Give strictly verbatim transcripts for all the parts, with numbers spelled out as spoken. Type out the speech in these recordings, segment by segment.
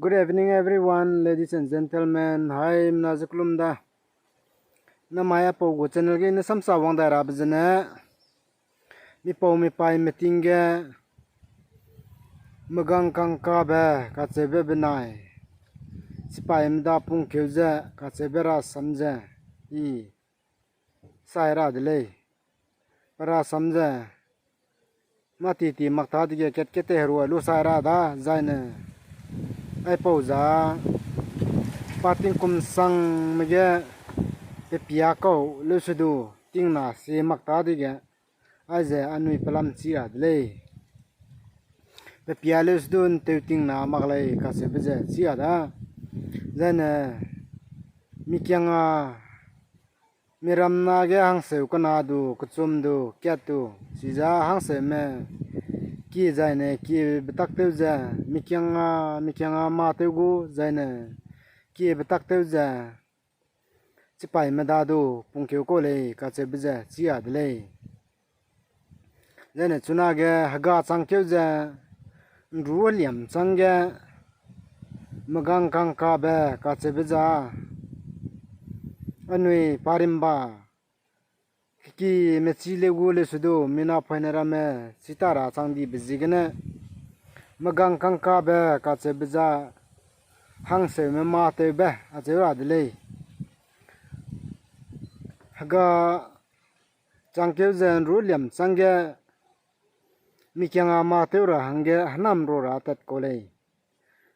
Good evening, everyone, ladies and gentlemen. Haimena ze kelum da. Namai apau gu channel ge ne samsa wang dai rabe zene, mipau mipaime ting ge megang kangkabe kacheube benai, sipaime da pungkeu ze kacheube rasam ze i sai ra de lei. Pe rasam ze mâ titi mak ta dege kat kat te herua lu sai ra da, zaine aipau za pa tingkum sangme ge pe pia kau leusedu tingna si mak ta dege, aize anui pelam chi ra de lei. Pe pia leusedu ’nteu tingna mak lei kacheube ze chi ra da. Zaine mikiang â miram na ge hangseu kena du, kechum du, kat du, chiza hangseume ki zaine ki betak tew ze, mikiang â, mikiang â mâ tew gu, zaine ki betak tew ze, chipaime da du pungkeu kau lei kacheube ze chi ra de lei. Zaine chunage hega changkeu ze ’nru heliam changge megang kangkabe kacheube za anui parimba keki mechî leu gu leusedu mina poine ramme chita ra chang dibe ziegene megang kangkabe kacheube za hangseume mâ tewbe acheu ra de lei. Hega changkeu ze ’nru heliam changge mikiang â mâ tew ra hangge hênam ru ra tat kau lei.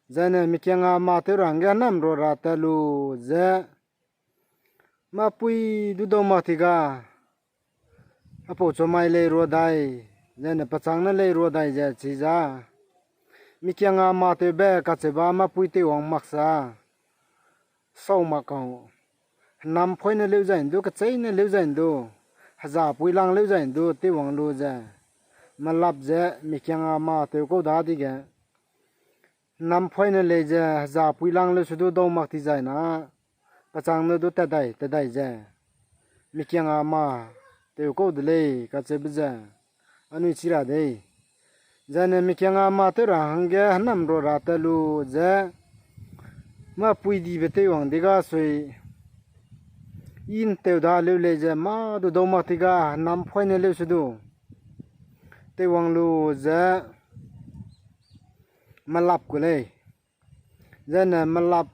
Zaine mikiang â mâ tew ra hangge hênam ru ra tat lu ze mâpui du dau mak ti ga, apau chumai lei rua dai, zaine pechâng ne lei rua dai ze chiza mikiang â mâ tewbe kacheube mâpui teiwang mak sa sau mak kau. Hênam poine leu zai ’ndu, kecheîne leu zai ’ndu, hezapui lang leu zai ’ndu teiwang lu ze melap ze mikiang â mâ tew kau dadege, hênam poine lei ze hezapui lang leusedu dau mak ti zai na, pechâng ne du tat dai tat dai ze mikiang â mâ tew kau de lei kacheube ze anui chi ra dei. Zaine mikiang â mâ tew ra hangge hênam ru ra tat lu ze mâpui dibe teiwang di ga sui i ’ntew da leu lei ze mâ du dau mak ti ga hênam poine leusedu teiwang lu ze melap ku lei. Zaine melap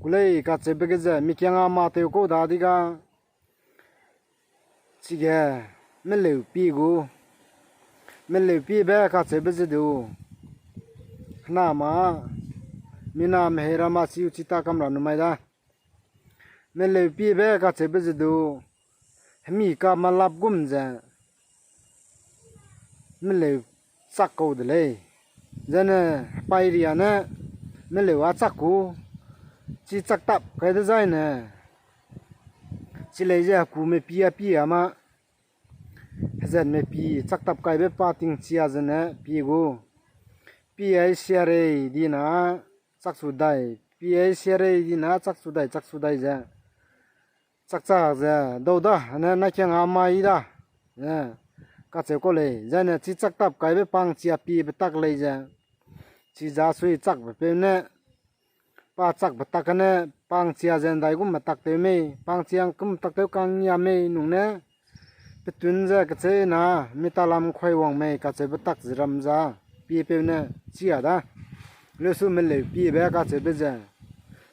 ku lei kacheube ge ze mikiang â mâ tew kau dadege, chige meleu pie gu, meleu piebe kacheube ze du, hêna ma, mina mehei ra ma chiu chi ta kam ra numai da. Meleu piebe kacheube ze du, hemi ka melap gum ze meleu chak kau de lei. Zaine hepai ria ne meleu â chak ku, chi chaktap kai dezaine, chi lei ze hekume pie a pie a ma, hezatme pie chaktap kaibe pa tingchia zene pie gu, pie ai sia rei dina chakchu dai, pie ai sia rei dina chakchu dai, chakchu dai ze chakchak ze dau da, ne naikiang â mâ i da, ze kacheu kau lei. Zaine chi chaktap kaibe pangchia piebe tak lei ze, chiza sui chakbe peu ne, pa chakbe tak ne, pangchia ze ’ndaigum metak tew mei, pangchia ’ngkum tak tew kang ya mei nung ne, petun ze kecheîna, mitalam kuai wang mei kacheube tak ze ram za, piepeu ne, chi ra da. Leusu meleu piebe kacheube ze,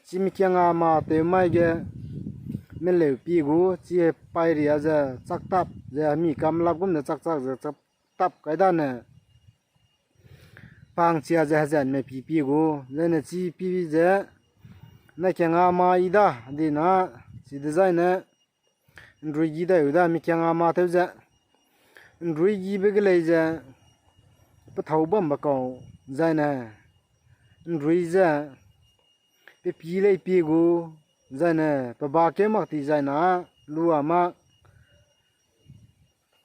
chi mikiang â mâ tew mai ge, meleu pie gu, chi hepai ria ze chaktap ze hemi ka melap gum ze chakchak ze chaktap kai dane, pangchia ze hezatme pie pie gu, zaine chi pie ze, naikiang â mâ i da, dina, chi dezaine, ’nruigi dai u da, mikiang â mâ tew ze, ’nruigibe ge lei ze, pethâu bambe kau, zaine, ’nrui ze, pe pî lei pie gu, zaine, pe ba keu mak ti zaina, lu a ma,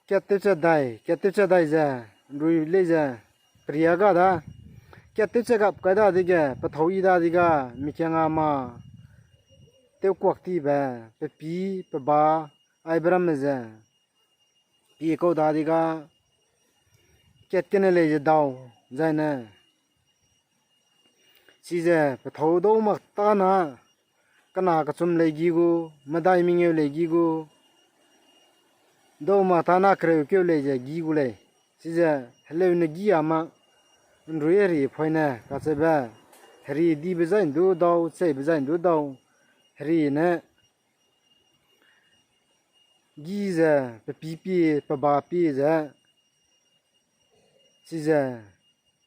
kat tewchat dai, kat tewchat dai ze, ’nrui lei ze, peria ga da, kat tewchat gap kai dadege, pethâu i dadege, mikiang â mâ, tewkuak tibe, pe pî, pe ba, aibe ramme ze, pie kau dadege, kat kene lei ze dau, zaine, Chize pethâu dau mak tâ na, kena kechum lei gi gu, medai mengeu lei gi gu, dau mak tâ na kereu keu lei ze gi gu lei. Chize heleu ne gi a ma, nrui heri poine kacheube, heri dibe zai ndu dau, cheibe zai ndu dau, heri ne gi ze, pe pî pie, pe ba pie ze, chize,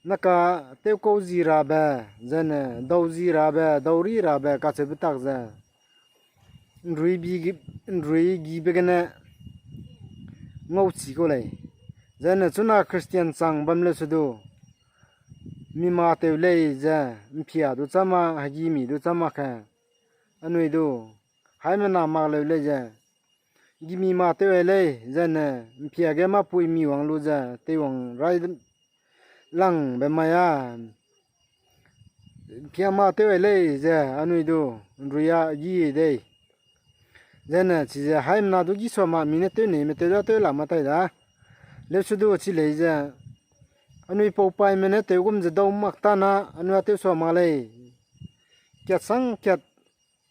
naka tewkau zi rabe, zene dau zi rabe, dau ri rabe kacheube tak ze, nrui bi gi-, nrui gibe gene ngau chi kau lei. Zene chuna Christian chang bam leu se du, mi ma tew lei ze, mpia du chama, hegimi du chama ke, anui du, haimena mak leu lei ze, gimi ma tew ai lei, zene mpia ge mâ pui mi wang lu ze, teiwang rai langbe mai a, mpia ma tew ai lei ze, anui du, nrui a gi dei. Zene chize haimena du gi sua ma mi ne tew nei me tew da tew la ma tai da. Leu se du chi lei ze, anui pau paime ne tew gum ze dau mak tâ na, anui a tew sua ma lei. Kat sang kat,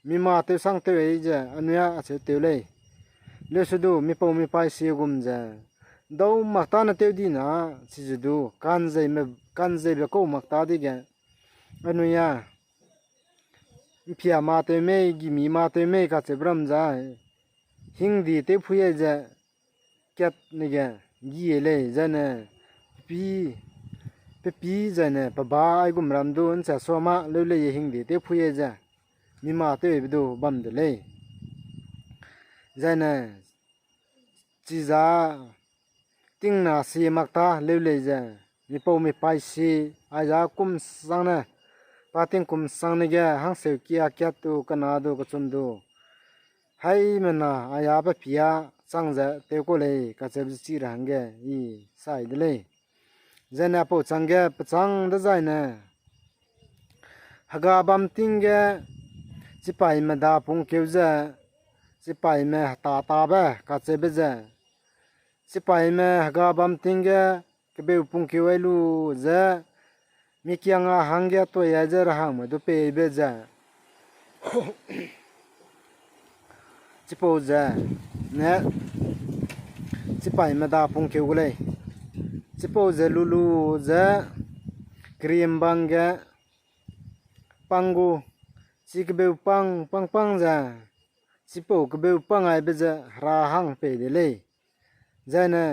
mi ma tew sang tew ei ze, anui a acheu tew lei. Leu se du, mi pau mi pai sie gum ze, dau mak tâ ne tew di na, chize du, kanzei me, kanzeibe kau mak tâ dege, anui a, mpia ma tew mei, gimi ma tew mei kacheube ram za, hingdi tew pui ai ze, kat ne ge, gi e lei, zene, pe pî, pe pî zene, pe ba aigum ram du, ncha sua ma, leu lei ye hingdi tew pui ai ze, mi ma tewbe du bam de lei. Zene, chiza, tingna si mak tâ leu lei ze, mi pau mi pai si, aiza kum sangne, pa tingkum sangne ge, hangseu kia kat du, kena du, kechum du, haimena, aia pe pia, chang ze, tew kau lei, kacheube ze chi ra hangge, i, sai de lei. Zene apau changge, pechâng dezaine, hega bam ting ge, chipaime da pungkeu ze, chipaime heta tabe, kacheube ze, chipaime hega bam ting ge, kebeu pungkeu ai lu ze, mikiang a hangge toi ai ze rahangme du peibe ze. Chipau ze, ne, chipaime da pungkeu gu lei. Chipau ze lulu ze, kerimbang ge, pang gu, chi kebeu pang, pang pang ze, chipau kebeu pang aibe ze, hera hang pei de lei. Zene,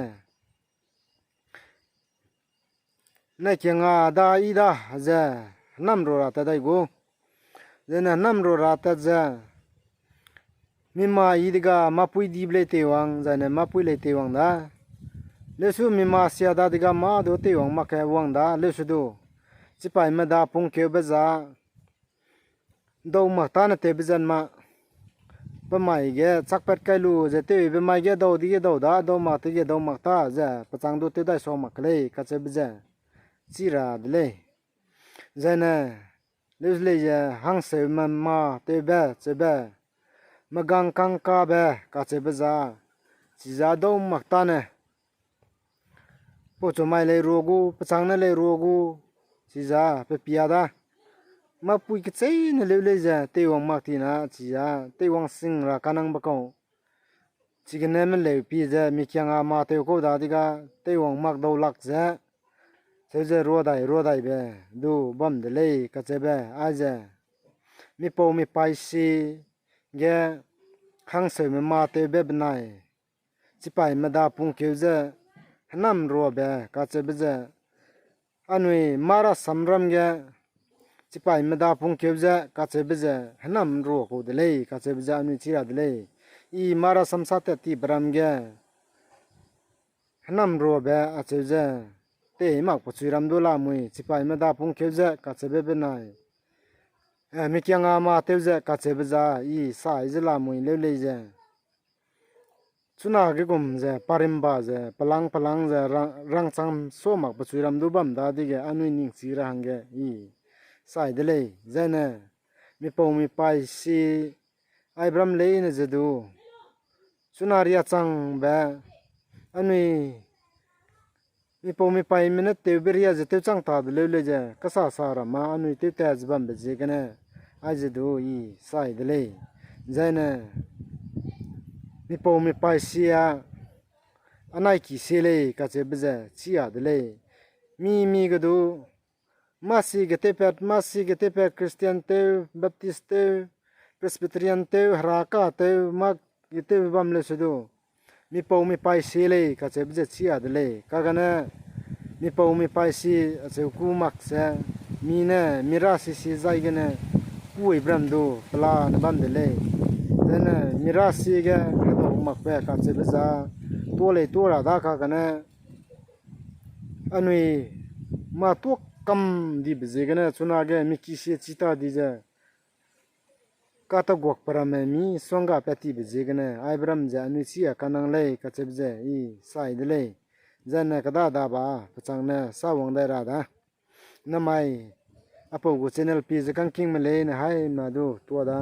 ne kiang a da i da ze, hênam ru ra tat dai gu. Zene hênam ru ra tat ze, mi ma i dega mâpui dibe lei teiwang, zene mâpui lei teiwang da. Leusu mi ma sia dadege mâ du teiwang mak ke wang da, leusu du. Chipaime da pungkeube za, dau mak tâne tewbe zan ma. Pe mai ge chakpat kai lu ze tewbe mai ge dau dige dau da, dau mak tege dau mak tâ ze, pechâng du tew dai sa mak ke lei, kacheube ze. Chi ra de lei. Zene, leu lei ze hangseume ma tewbe, cheube, megang kangkabe, kacheube za, chiza dau mak tâne. Pau chu mai lei rua gu, pechâng ne lei rua gu, chiza pe pia da. Mâpui kecheîne leu lei ze teiwang mak ti na, chiza teiwang sing ra kanangbe kau. Chigene meleu pi ze mikiang a ma tew kau dadege teiwang mak dau lak ze, cheu ze ruadai ruadaibe du bam de lei, kacheube, aize. Mipau mipaî si ge hangseume ma tewbe benai, chipaîme da pungkeu ze hênam ruabe kacheube ze, anui mâ rasam ram ge, chipaîme da pungkeu ze kacheube ze hênam rua kau de lei, kacheube ze anui chi ra de lei. I mâ rasam sa tat tibe ram ge, hênam ruabe acheu ze, tei mak pechui ram du lamui, chipaîme da pungkeu ze kacheube benai, eh, mikiang a ma tew ze kacheube za, i sai ze lamui leu lei ze. Chuna ge gum ze, parimba ze, pelang pelang ze, rang, rangchang sa mak pechui ram du bam dadege, anui ningchi ra hangge, i sai de lei, zene, mipau mipaî si, aibram leine ze du. Chuna riachangbe, anui mipau mipaime ne tewbe ria ze tewchang ta de leu lei ze, kasa sa ramme anui tewtat ze bambe ziegene, aize du i sai de lei. Zaine, mipau mipaisi a, anai ki sie lei kacheube ze chia de lei. Mi mi ge du, masi ge tewpat, masi ge tewpat, Christian tew, Baptist tew, Presbyterian tew, Heraka tew, mâ ge tewbe bam leu se du, mipau mipaisi lei kacheube ze chia de lei. Kagane, mipau mipaisi acheu kû mak ze, mi ne, mi ra sisi zai gene, kuibe ram du, pela ne bam de lei. Zene, mi ra si ge, hedau makbe kacheube za, tuâ lei tuâ ra da kagane, anui mâ tuâ kam dibe ziegene, chunage mi ki sie chi ta di ze, kataguakbe ramme mi suangga pat tibe ziegene, aibe ram ze anui chia kanang lei kacheube ze i sai de lei. Zene keda daba, pechang ne sa wang dai ra da. Namai, apau gu channel pi ze kangkingme leine haimena du tuâ da.